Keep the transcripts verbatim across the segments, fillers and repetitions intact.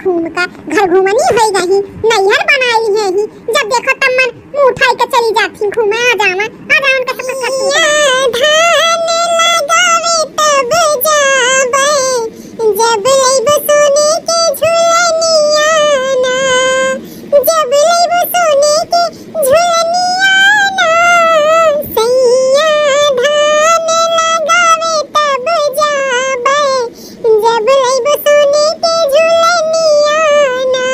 घूम का घर घूमनी होई गई, नैहर बनाई है ही। जब देखो तब मन मुंह उठाई के चली जाती घूमे। आ जावन, आ जावन के सब कर तू। या धान लगावे तब जाबे, जब लइबो सोने के झुलनिया ना, जब लइबो सोने के झुलनिया ना। सैया धान लगावे तब जाबे, जब लइबो सोने के झुलनिया ना।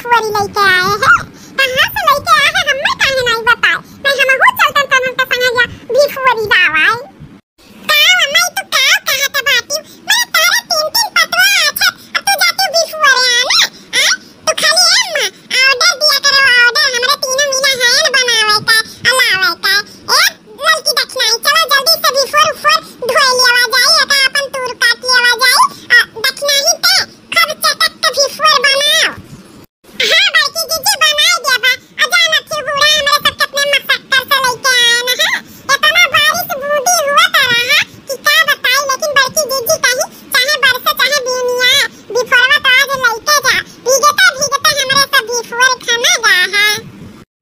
भिफुअरी लइके आए हैं। कहाँ से लइके आए हैं, हमें काहे नाहीं बताए? नाहीं, हमहू चलतन तनन के संगे जा भिफुअरी लावाए। का अम्मा, ई तू का कहत बाटी? मैं तोहरे तीन तीन पतवा आछे, अब तू जाती भिफुअरे आने? आ? तू खाली ए अम्मा, order दिया करो, order, हमरे तीनों मिला है न बनावे का, आ लावे का। ए, ललकी दखिनाही, चलो जल्दी से भिफुअर उफुअर धोए लेवा जाई, एका अपन तूर काट लेवा जाई, आ दखिनाही ते खूब चटक के भिफुअर बनाओ। हाँ, बड़की जीजी बनाई देबा। आ जाना फिर बूढ़ा हमरे सब कितने मशक्कत से लइके आए न है। इतना बारिश बूंदी हुआ त रहा कि का बताई, लेकिन बड़की जीजी कही, चाहे बरसे चाहे बिनिया, भिफुअरवा तो आज लइके जा। भीगते भीगते हमरे सब भिफुअर खना गा है।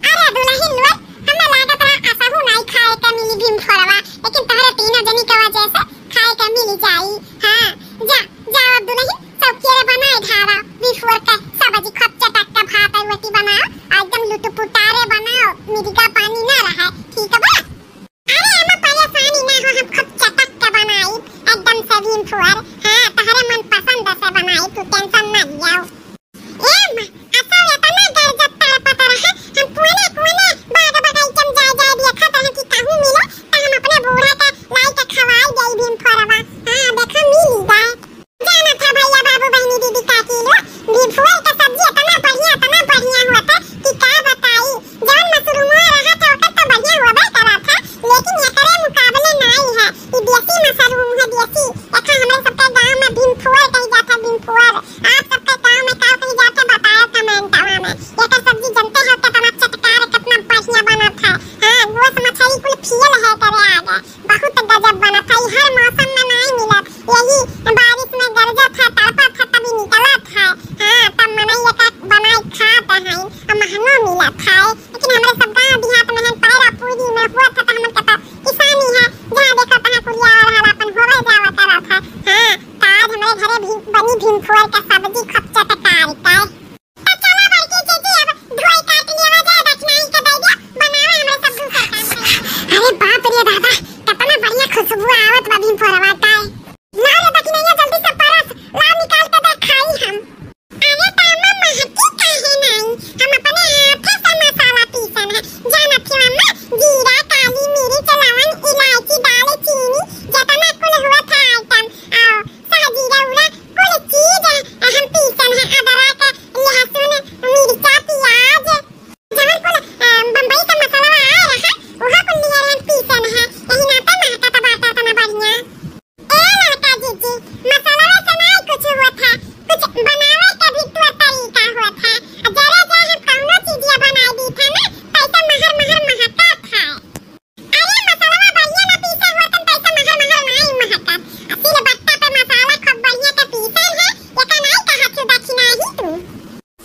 अरे दुलहिन लोग, हमें लागत रहा असहू नाई खाए के मिली भिफुअरवा, लेकिन तोहरे तीनों जनी के वजह से खाए के मिल जाई। हाँ, जा, जाओ दुलहिन, सब केरे बनाए धावा, भिफुअर के सब्जी खूब चटक के भात और रोटी बनाओ, और एकदम लुटपुटारे बनाओ, मिर्गा पानी ना रहे, ठीक बा? अरे अम्मा परेशानी ना हो, हम खूब चटक के बनाई, एकदम से भिफुअर। हाँ, तोहरे मन पसंद से बनाई, तू tension ना लियाओ। ए अम्मा, असल एतना गरजत तड़पत रहे, हम कोने कोने बाग बगीचा में जाए जाए देखत रहे कि कहूँ मिले, त हम अपने बूढ़ा के लाई के खवाई देई भिफुअरवा। हाँ, देखा मिली गए। जाना था भैया, बाबू, बहिनी, दीदी, काकी लोग, भिफुअर के सब्जी इतना बढ़िया, इतना बढ़िया होत है कि का बताई। जौन मशरूमवा रहा था, ओकर तो बढ़िया होबे करा था, लेकिन एकरे मुकाबले नाई है। ई देसी मशरूम है, देसी। एका हमरे सबके गाँव में भिफुअर कही जात है, भिफुअर। आप सबके गाँव में का कही जात है, बताओ commentवा में। एकर सब्जी जनते हो कितना चटकार, कितना बढ़िया बनत है। हाँ, गोस मछली कुल फेल है एकरे आगे। बहुत गजब बनत है, हर मौसम में नाई मिलत, यही बारिश में गरजत है, तड़पत है, तभी निकलत है। हाँ, तब मनई एका बनाई खात हैं, अब महंगो मिलत है, लेकिन हमरे सब गाँव देहात में है, पैरा पूरी में हुआ था, तो हमन के तो किसानी है, जहाँ देखा तहाँ कुरिया और हर अपन होवे जावा करत है। हाँ, तो आज हमरे घरे भी बनी भिफुअर का सब्जी खूब चटकार का। तो चला बड़की जीजी, अब धोई काट लेवा जाए, दखिनाही के दे दिया, बनावे हमरे सब दूसर काम करे। अरे बाप रे दादा, कितना बढ़िया खुशबू आवत बा भिफुअरवा का। ला रे दखिनैया, जल्दी से परस, ला निकाल के दे, खाई हम। अरे त अम्मा, महकी काहे नाई, हम अपने हाथे से मसाला पीसन है, जानत हो अम्मा, जीरा, काली मिर्च, लवंग, इलायची, दालचीनी, जितना कुल हुआ था item, और साजीरा उरा कुल चीज हम पीसन है, अदरक, लहसुन, मिर्चा, प्याज, जवन कुल, अ, बम्बई का मसाला आए रहा, उहा कुल लिया हम पीसन है, यही नाते महकत बाटे इतना बढ़िया। ए लड़का जीजी, मसाला से नाई कुछ होत है, कुछ बनावे के भी तौर तरीका होत है। जरे जे हम कौनो चीजिया बनाई दी थे ना, तैसे महर महर महकत है। अरे मसलवा बढ़िया ना पीसे होतन, तैसे महर महर नाई महकत। आ सिलबट्टा पे मसाला खूब बढ़िया के पीसल है, एका नाई कहा छु दखिनाही तू।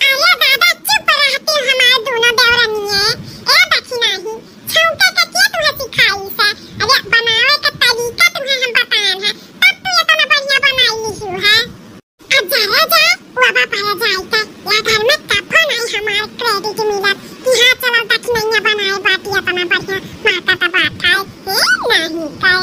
अरे दादा चुप रहती हमार दोनों देवरनिये। ए दखिनाही, छौंके के के तुहे सिखाई से? अरे बनावे के तरीका तुहे हम बताएन है, तब तू एतना बढ़िया बनाई लिहू है। आ जा रे जा, वो बाप रे जाए के, या घर में कभो नहीं हमार credit मिलत कि हाँ चलो दखिनैया बनाए बाटी इतना बढ़िया, माता तो बात है, हे नहीं के।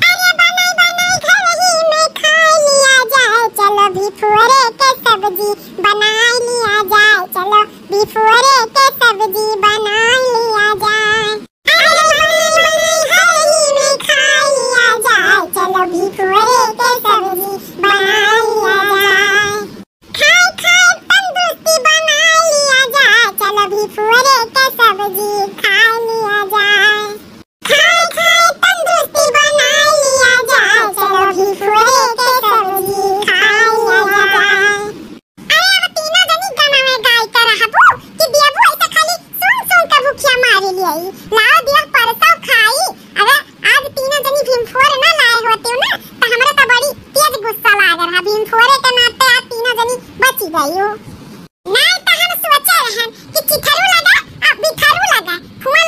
अरे बनाई बनाई घर ही में खा लिया जाए, चलो भिफुअरे के सब्जी बनाई लिया जाए, चलो भिफुअरे के सब्जी बनाई लिया जाए। अरे बनाई बनाई घर ही में खा लिया जाए, चलो भिफुअरे के सब्जी बनाई लिया जाए। खाए खाए तंदुरुस्ती बनाई लिया जाए, चलो भिफुअरे के सब्जी खाई लिया जाए। खाए खाए तंदुरुस्ती बनाई लिया जाए, चलो भिफुअरे के सब्जी खाई लिया जाए। अरे अब तीनों जनी गाना में गाय के रहबू कि देबू ऐसे खाली सुन सुन के भूखिया मारी लियाई। लाओ दिया परसों खाई। अरे आज तीनों जनी भिफुअर ना लाए होते हो ना, तो हमरा तो बड़ी तेज गुस्सा लाग रहा। भिफुअरे के नाते आज तीनों जनी बची गई हो। नहीं तो हम सोचे रहन कि चिथरू लगा और बिथरू लगा, हुआ